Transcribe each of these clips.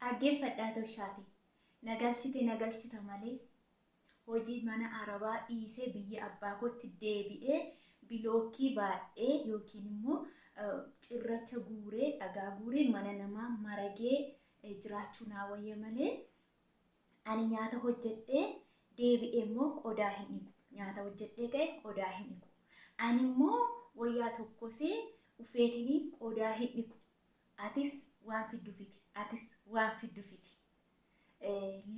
Dhaggeeffadhaa toshaati. Na galchite na galchita malee hojii mana arabaa dhiisee biyya abbaa kootti deebi'ee bilookkii baadhee yookiin immoo cirracha guuree dhagaa guuree mana namaa maragee jiraachuu naa wayya malee ani nyaata hojjedhee deebi'ee immoo qodaa hin dhiqu. Nyaata hojjedhee ka'e qodaa hin dhiqu. Ani immoo wayyaa tokkosee ufeetinii qodaa hin dhiqu. Atis waan fiddu fidi. Atis waan fiddu fidi.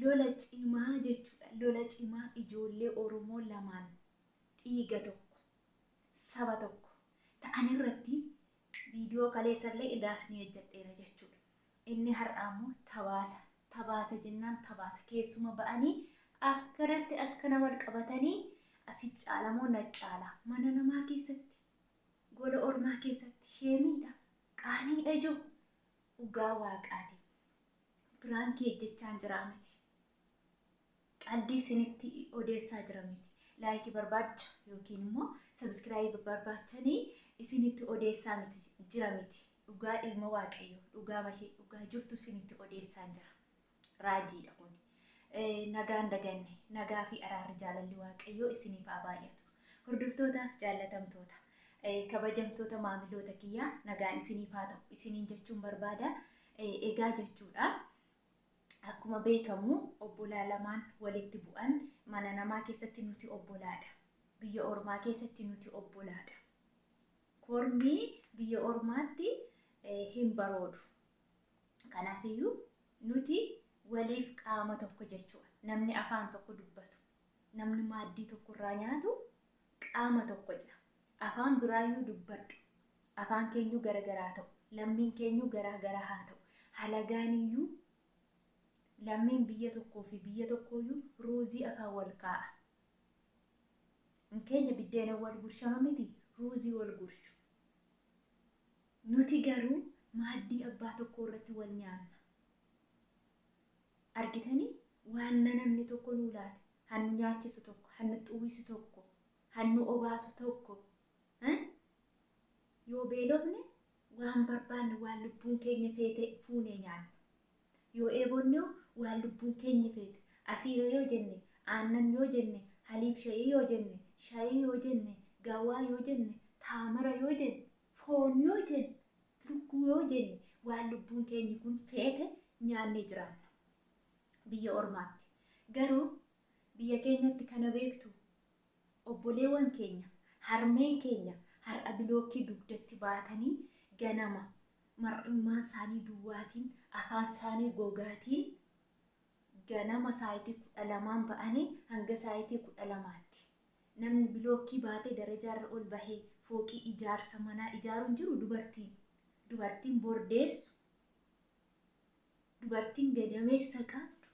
Lola cimaa jechuudha. Lola cimaa ijoollee Oromoo lamaan dhiiga tokko, saba tokko ta'an irratti viidiyoo kaleessallee irraa isinii hojjedheera jechuudha. Inni har'aa immoo tabaasa. Tabaasa jennaan tabaasa. Keessuma ba'anii akkanatti as kana wal qabatanii asi caala moo na caala. Mana namaa keessatti, gola ormaa keessatti sheemiidha. Qaaniidha ijoo. Dhugaa waaqaati. Piraankii hojjechaan jiraa miti. Qaldii isinitti odeessaa jira miti. Laayikii barbaacha yookiin immoo sabiskiraayib barbaachanii isinitti odeessaa miti jira miti. Dhugaa ilma waaqayyo dhugaa mashee dhugaa jirtu isinitti odeessaan jira. Raajiidha kun. Nagaan daganne nagaa fi araarri jaalalli waaqayyoo isiniif haa baay'atu. Hordoftootaaf jaallatamtoota kabajamtoota maamiloota kiyyaa nagaan isiniif haa ta'u isiniin jechuun barbaada. Egaa jechuudha. Akkuma beekamu obbolaa lamaan walitti bu'an mana namaa keessatti nuti obbolaadha. Biyya ormaa keessatti nuti obbolaadha. Kormi biyya ormaatti hin baroodu. Kanaafiyyuu nuti waliif qaama tokko jechuudha. Namni afaan tokko dubbatu, namni maaddii tokko irraa nyaatu qaama tokko jira. Afaan biraayyuu dubbadhu. Afaan keenyuu gara garaa ta'u. Lammiin keenyuu garaa gara haa ta'u. Halagaaniyyuu lammiin biyya tokkoo fi biyya tokkooyyuu ruuzii afaan wal kaa'a. Keenya biddeena wal gurshama miti ruuzii wal gurshu. Nuti garuu maaddii abbaa tokkoo irratti wal nyaanna. Argitanii waan namni tokko nuu laate, han nu nyaachisu tokko, han nu uwwisu tokko, han nu obaasu tokko. Yoo beelofne waan barbaanne waan lubbuun keenya feete fuunee nyaanna. Yoo eebonne waan lubbuun keenya feete asiira yoo jenne, aannan yoo jenne, haliib shayii yoo jenne, shayii yoo jenne, gawaa yoo jenne, taamara yoo jenne, foon yoo jenne, lukkuu yoo jenne waan lubbuun keenya kun feete nyaannee jiraanna. Biyya ormaatti. Garuu biyya keenyatti kana beektu obboleewwan keenya, harmeen keenya har'a bilookkii dugdatti baatanii ganama mar'immaan isaanii duwwaatiin, afaan isaanii gogaatiin ganama saayitii 12n ba'anii hanga saayitii 12tti. Namni bilookkii baatee darajaarra ol bahee fooqii ijaarsa manaa ijaaruun jiru dubartiin. Dubartiin bordeessu, dubartiin gadameessa qabdu,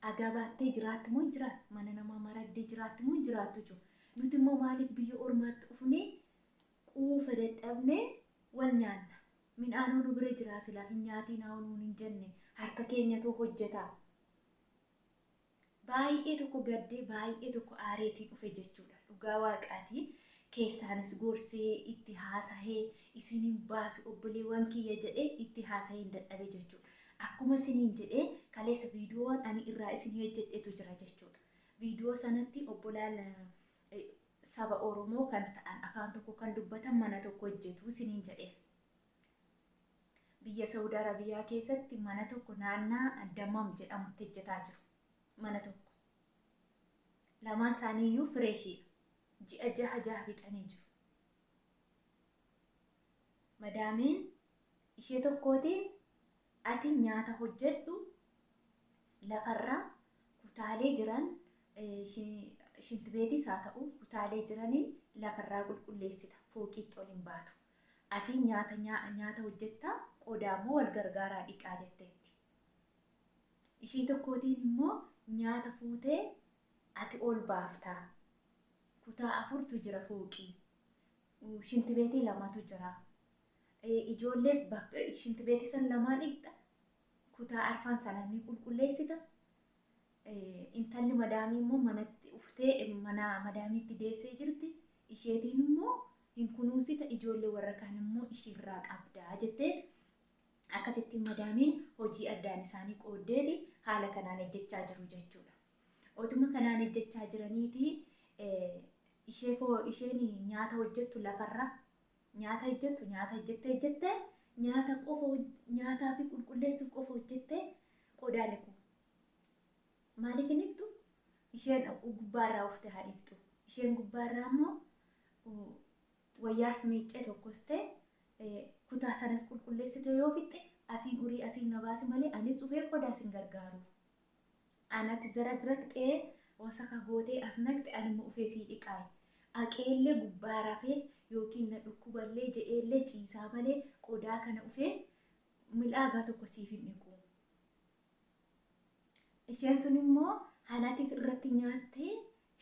dhagaa baattee jiraatti moo hin jiraattu? Mana namaa maraddee jiraatti moo hin jiraattu jiru? Nuti immoo maaliif biyya ormaatti dhufnee quufa dadhabnee wal nyaanna? Midhaanoo nu bira jiraa silaa hin nyaatinaa nuun hin jenne harka keenyatu hojjetaa. Baay'ee tokko gaddee baay'ee tokko aareetii dhufe jechuudha. Dhugaa waaqaatii keessaanis gorsee itti haasahee isiniin baasu obboleewwan kiyya jedhee itti haasahee hin dadhabe jechuudha. Akkuma isiniin jedhee kaleessa viidiyoowwan ani irraa isin hojjedhetu jira jechuudha. Viidiyoo sanatti obbolaan saba Oromoo kan ta'an afaan tokko kan dubbatan mana tokko hojjetu isiniin jedheera. Biyya Saudi Arabiyaa keessatti mana tokko naannaa Damam jedhamutti hojjetaa jiru. Mana tokko. Lamaan isaanii iyyuu fireeshiidha. Ji'a jaha jaha fixanii jiru. Madaamiin ishee tokkootiin ati nyaata hojjedhu lafarraa kutaalee jiran shintibeetiis haa ta'u kutaalee jiraniin lafarraa qulqulleessita fooqiitti ol hin baatu. Asii nyaata nyaata hojjettaa qodaa immoo wal gargaaraa dhiqaa jetteetti. Ishee tokkootiin immoo nyaata fuutee ati ol baaftaa. Kutaa afurtu jira fooqii. Shintibeetii lamatu jira. Ijoolleef bakka shintibeetii san lamaan dhiqxa. Kutaa arfan sana ni qulqulleessita. Intalli madaamii immoo manatti uftee mana madaamiitti deessee jirti. Isheetiin immoo hin kunuunsita ijoollee warra kaan immoo ishiirraa qabda jetteet akkasitti madaamiin Hojii addaan isaanii qooddeeti haala kanaan hojjechaa jiru jechuudha. Otuma kanaan hojjechaa jiraniiti isheen nyaata hojjettu lafarra nyaata hojjettu nyaata hojjettee hojjettee nyaata qofa nyaataa fi qulqulleessuu qofa hojjettee qodaa dhiqu. Maaliif hin dhiqxu? Isheen gubbaarraa ufte haa dhiqxu. Isheen gubbaarraa immoo wayyaas miiccee tokkos ta'e kutaa sanas qulqulleessite yoo fixxe asiin urii asiin na baasi malee anis dhufee qodaa sin gargaaru. Anati zaragraqxee wasaka gootee as naqxe ani immoo ufee sii dhiqaayi. Aqeellee gubbaa rafee yookiin na dhukkuballee jedheellee ciisaa malee qodaa kana ufee mil'aagaa tokko siif hin dhiqu. Isheen sun immoo hanati irratti nyaattee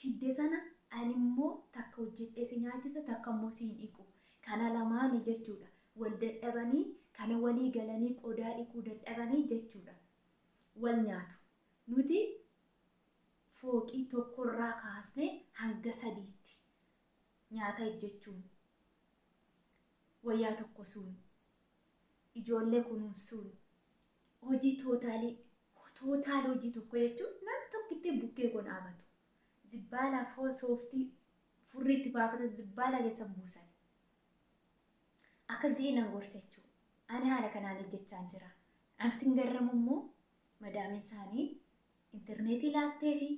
fidde sana ani immoo takka hojjedhee si nyaachisa takka immoo si hin dhiqu. Kana lamaani jechuudha. Wal dadhabanii kana walii galanii qodaa dhiquu dadhabanii jechuudha. Wal nyaatu. Nuti fooqii tokkorraa kaasnee hanga sadiitti nyaata hojjechuun, wayyaa tokkosuun, ijoollee kunuunsuun, hojii tootaalii tootaal hojii tokko jechuun namni tokkittiin bukkee kun dhaabatu. Zibbaalaa foo sooftii furriitti baafatan zibbaalaa keessa buusan. Akka zi'inan gorsa jechuudha. Ani haala kanaan hojjechaa jira. An sin garramu immoo madaamiin isaanii intarneetii laattee fi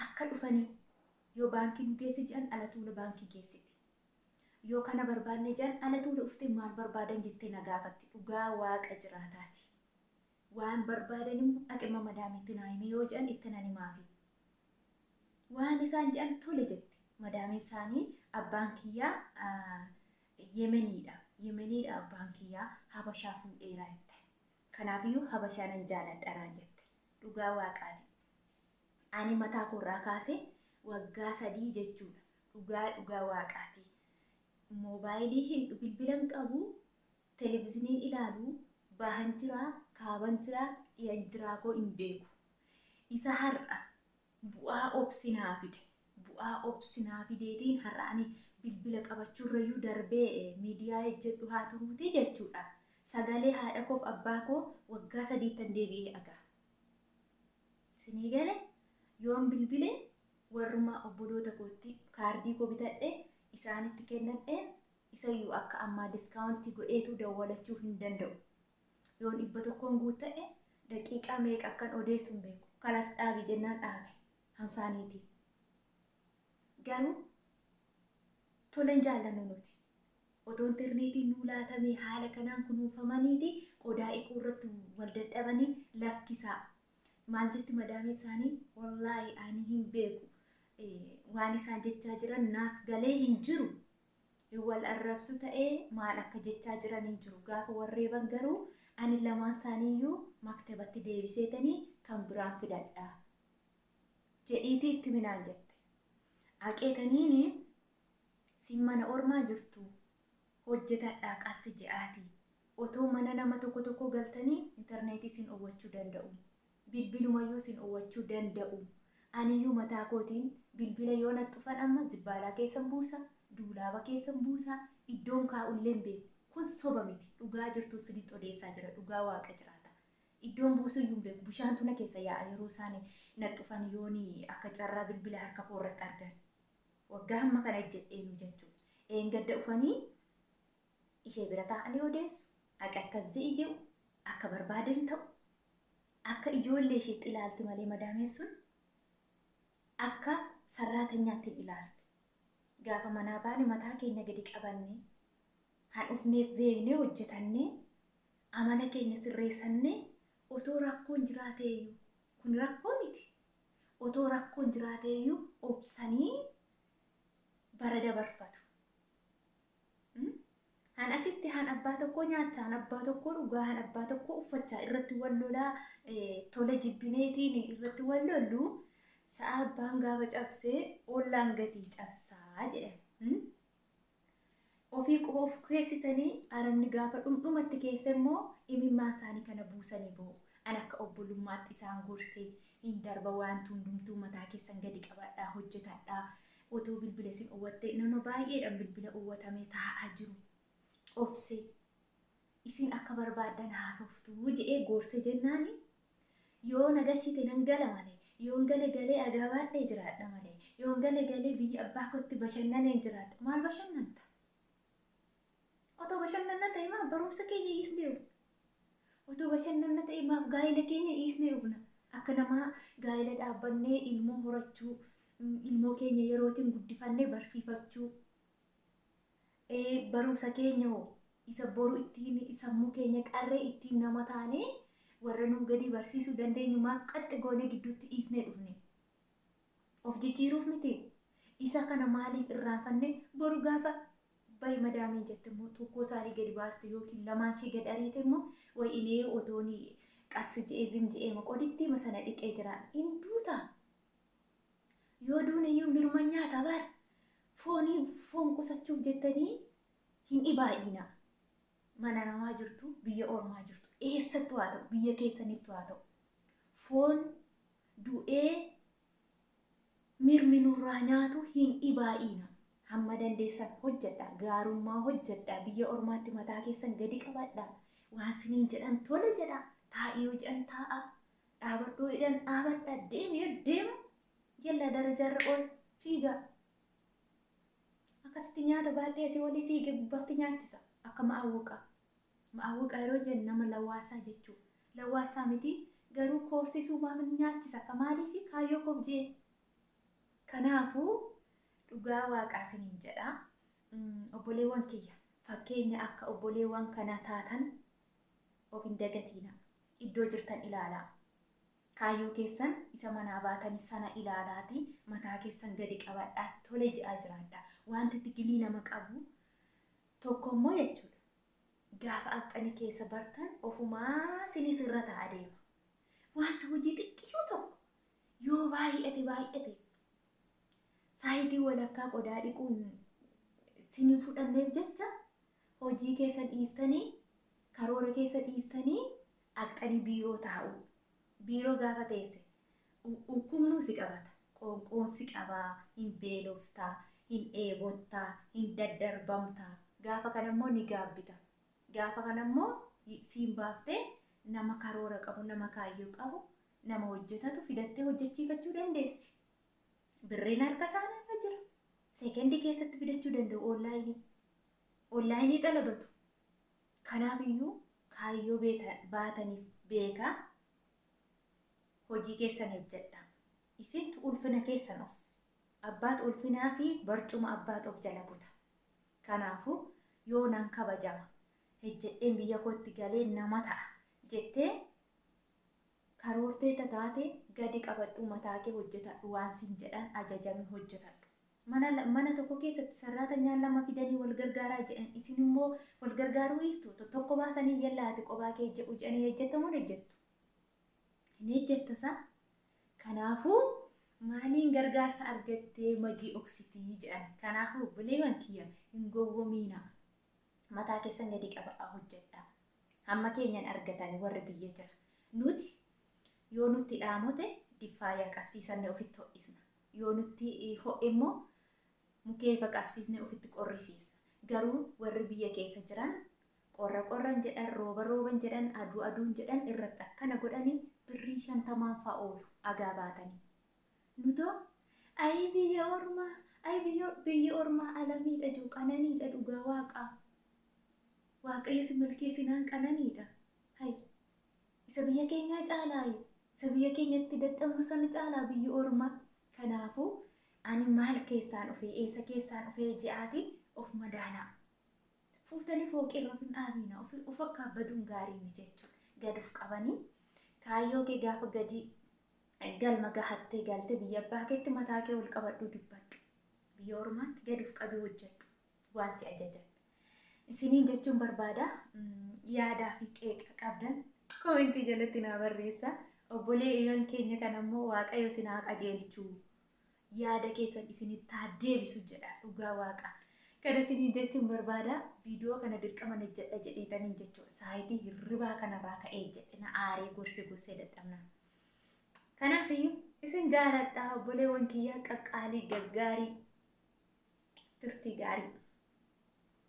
akka dhufanii yoo baankii nu geessi jedhan ala tuula baankii geessiti. Yoo kana barbaanne jedhan ala tuula dhuftee maal barbaadan jettee na gaafatti. Dhugaa waaqa jiraataati. Waan barbaadan immoo dhaqima madaamiitti naa himi yoo jedhan itti nan himaafi. Waan isaan jedhan tole jetti. Madaamiin isaanii abbaan kiyyaa Yemeniidha. Yemeniidha abbaan kiyyaa Habashaa fuudheeraa jette. Kanaafiyyuu Habashaa nan jaaladha naan jette. Dhugaa waaqaati. Ani mataa koorraa kaasee waggaa 3 jechuudha. Dhugaa dhugaa waaqaati. Moobaayilii hin bilbila hin qabu, televizyiiniin ilaalu, bahan jiraa, kaaban jiraa, dhiyan jiraa koo hin beeku. Isa har'a bu'aa obsi naa fide. Bu'aa obsi naa fideetiin har'a ani bilbila qabachuurrayyuu darbee miidiyaa hojjedhu haa turuutii jechuudha. Sagalee haadha koof abbaa koo waggaa sadiittan deebi'ee dhagaa. Isinii gale yoon bilbile warruma obboloota kootti kaardii koo bitadhe isaanitti kennadhe isayyuu akka ammaa diskaawuntii godheetu dawwalachuu hin danda'u. Yoon 100n guuttadhe daqiiqaa meeqa akkan odeessu hin beeku. Kalas dhaabi jennaan dhaabe hansaaniitii. Garuu tolan jaallannu nuti. Otoo intarneetiin nuu laatamee haala kanaan kunuunfamaniiti qodaa dhiquu irratti wal dadhabanii lakkisaa. Maal jetti madaamii isaanii? Wallaahi ani hin beeku. Waan isaan jechaa jiran naaf galee hin jiru. Wal arrabsu ta'ee maal akka jechaa jiran hin jiru. Gaafa warreeban garuu ani lamaan isaaniiyyuu maktabatti deebiseetanii kan biraan fidadha. Jedhiitii itti minaan jette. Aqeetaniini sin mana ormaa jirtu hojjetadhaa qassi je'aatii. Otoo mana nama tokko tokko galtanii intarneetii sin owwachuu danda'u. Bilbilumayyuu sin owwachuu danda'u. Aniyyuu mataa kootiin bilbila yoo naxxufan amma zibbaalaa keessan buusa, duulaaba keessan buusa, iddoon kaa'ullee hin beeku. Kun soba miti. Dhugaa jirtu isinitti odeessaa jira. Dhugaa waaqa jiraata. Iddoon buusuyyuu hin beeku. Bishaantu na keessa yaa'a yeroo isaan naxxufan yooni akka carraa bilbila harka koo irratti argan. Waggaa hamma kana ejjedheenu jechuudha. Eengadda dhufanii ishee bira taa'anii odeessu. Haqa akka zi'i jedhu akka barbaadan ta'u. Akka ijoollee isheetti ilaalti malee madaameen sun akka sarraatanyaatti hin ilaaltu. Gaafa manaa baane mataa keenya gadi qabannee han dhufneef beeknee hojjetannee amala keenya sirreessannee otoo rakkoon jiraateeyyuu kun rakkoo miti. Otoo rakkoon jiraateeyyuu obsanii bara dabarfatu. Han asitti han abbaa tokkoo nyaachaa, han abbaa tokkoo dhugaa, han abbaa tokkoo uffachaa irratti wal lolaa tola jibbineetiin irratti wal lollu sa'a abbaan gaafa cabsee ollaan gatii cabsaa jedhan. Ofii quba of keessisanii arabni gaafa dhumdhumatti keessa immoo imimmaan isaanii kana buusanii boo'u. An akka obbolummaatti isaan gorsee hin darba waan hundumtuu mataa keessan gadi qabadhaa hojjetadhaa. Otoo bilbila isin owwattee nama baay'eedhaan bilbila owwatamee taa'aa jiru. Obsee. Isin akka barbaaddan haasoftuu je'ee gorse jennaani yoo na galchite nan gala malee yoon gale galee agaabaadhee jiraadha malee yoon gale galee biyya abbaa kootti bashannaneen jiraadha. Maal bashannanta? Otoo bashannanna ta'e maaf barumsa keenya dhiisnee dhufna? Otoo bashannanna ta'e maaf gaa'ela keenya dhiisnee dhufna? Akka namaa gaa'ela dhaabbannee ilmoo horachuu, ilmoo keenya yerootiin guddifannee barsiifachuu, barumsa keenya hoo isa boru ittiin sammuu keenya qarree ittiin nama taanee warra nuu gadi barsiisuu dandeenyu maaf qaxxi goonee gidduutti dhiisnee dhufne? Of jijjiiruuf miti. Isa kana maaliif irraanfanne? Boru gaafa bayi madaamiin jette immoo tokkoo isaanii gadi baaste yookiin lamaan ishee gad ariite immoo way inee otoon qas je'ee zim je'ee qodittiima sana dhiqee jira. Hin duuta. Yoo duune iyyuu mirma nyaata bar. Foonii foon qusachuuf jettanii hin dhibaa'iina. Mana namaa jirtu, biyya ormaa jirtu, eessattu haa ta'u, biyya keessanittu haa ta'u. Foon du'ee mirmi nurraa nyaatu hin dhibaa'iina. Hamma dandeessan hojjedha, gaarummaa hojjedha, biyya ormaatti mataa keessan gadi qabadha. Waan siniin jedhan tole jedha, taa'ii yoo jedhan taa'a, dhaabadhuu jedhan dhaabadha, deemi yoo deema, jalla darajaarra ol fiiga. Akkasitti nyaata baadhee asii olii fiigee gubbaatti nyaachisa. Akka ma'awwiqa. Ma'awwiqa yeroo jennu nama lawaasaa jechuudha. Lawaasaa miti garuu koorsisuu maaf nyaachisa akka maaliif kaayyoo koof jee. Kanaafuu dhugaa waaqaa isiniin jedha. Obboleewwan kiyya fakkeenya akka obboleewwan kanaa taatan of hin dagatiina. Iddoo jirtan ilaalaa. Kaayyoo keessan isa manaa baatanii sana ilaalaatii mataa keessan gadi qabadhaa tole je'aa jiraadhaa. Wanti tigilii nama qabu tokko immoo jechuudha. Gaafa aqxanii keessa bartan ofumaa sinis irra ta'a deema. Wanta hojii xiqqishuu tokko yoo baay'ate baay'ate saayitii walakkaa qodaa dhiquun sin hin fudhanneef jecha hojii keessa dhiistanii karoora keessa dhiistanii aqxanii biiroo taa'uu. Biiroo gaafa teesse dhukkubnuu si qabata. Qoonqoon si qabaa, hin beeloftaa, hin dheebottaa, hin daddarbamtaa. Gaafa kana immoo ni gaabbita. Gaafa kana immoo siin baaftee nama karoora qabu, nama kaayyoo qabu, nama hojjetatu fidattee hojjechiifachuu dandeessi. Birriin harka isaanii irra jira. Seekendii keessatti fidachuu danda'u onlaayinii. Onlaayinii xalabatu. Kanaaf iyyuu kaayyoo baataniif beekaa hojii keessan hojjedha. Isintu ulfina keessan of. Abbaatu ulfinaa fi barcuma abbaatu of jala buta. Kanaafuu yoo nan kabajama hojjedheen biyya kootti galee nama ta'a jettee karoortee taate gadi qabadhu, mataa kee hojjetadhu, waan sin jedhan ajajami hojjetadhu. Mana tokko keessatti sarraatanyaan lama fidanii wal gargaaraa jedhan, isin immoo wal gargaaruu dhiistu. Tokko baasanii yallaati qophaa kee jedhu jedhanii hojjettamoo hin hojjettu? Hin hojjetta isaa. Kanaafuu maaliin gargaarsa argattee majii oksitii jedhan. Kanaafuu obboleewwan kiyya hin gowwomiina. Mataa keessan gadi qabaa hojjedha. Hamma keenyan argatanii warri biyya jira. Nuti yoo nutti dhaamote diffaayaa qabsiisanne ofitti ho'isna. Yoo nutti ho'e immoo mukeefa qabsiisne ofitti qorrisiisna. Garuu warri biyya keessa jiran qorra qorran jedhan, rooba rooban jedhan, aduu aduun jedhan irratti akkana godhanii birrii 50n fa'a oolu agaa baatanii. Nutoo ayi biyya ormaa, ayi biyya ormaa alamiidha jiru qananiidha dhugaa waaqaa. Waaqayyo si milkeessinaan qananiidha. Hayi isa biyya keenyaa caalaayi. Isa biyya keenyatti dadhabnu sana caalaa biyyi ormaa. Kanaafuu ani maal keessaan dhufee, eessa keessaan dhufee ji'aati of madaalaa. Fuutanii fooqirra of hin dhaabiina. Of akka baduun gaarii miti jechuudha. Gad of qabanii kaayyoo kee gaafa gadi galma gahattee galte biyya abbaa keetti mataa kee ol qabadhu dubbadhu. Biyya ormaatti gad of qabii hojjedhu. Waan si ajajan. Isiniin jechuun barbaada. Yaadaa fi qeeqa qabdan koomentii jalatti naa barreessa. Obboleeyyan keenya kana immoo Waaqayyo isin haa qajeelchu. Yaada keessan isinitti haa deebisu jedha dhugaa waaqa. Kana isiniin jechuun barbaada. Viidiyoo kana dirqama hojjedha jedheetaniin jechuudha. Saayitii hirribaa kanarraa ka'ee jedhe na aaree gorse gorsee dadhabnaan. Kanaaf iyyuu isin jaaladha obboleewwan kiyyaa qaqqaalii gaggaarii turtii gaarii.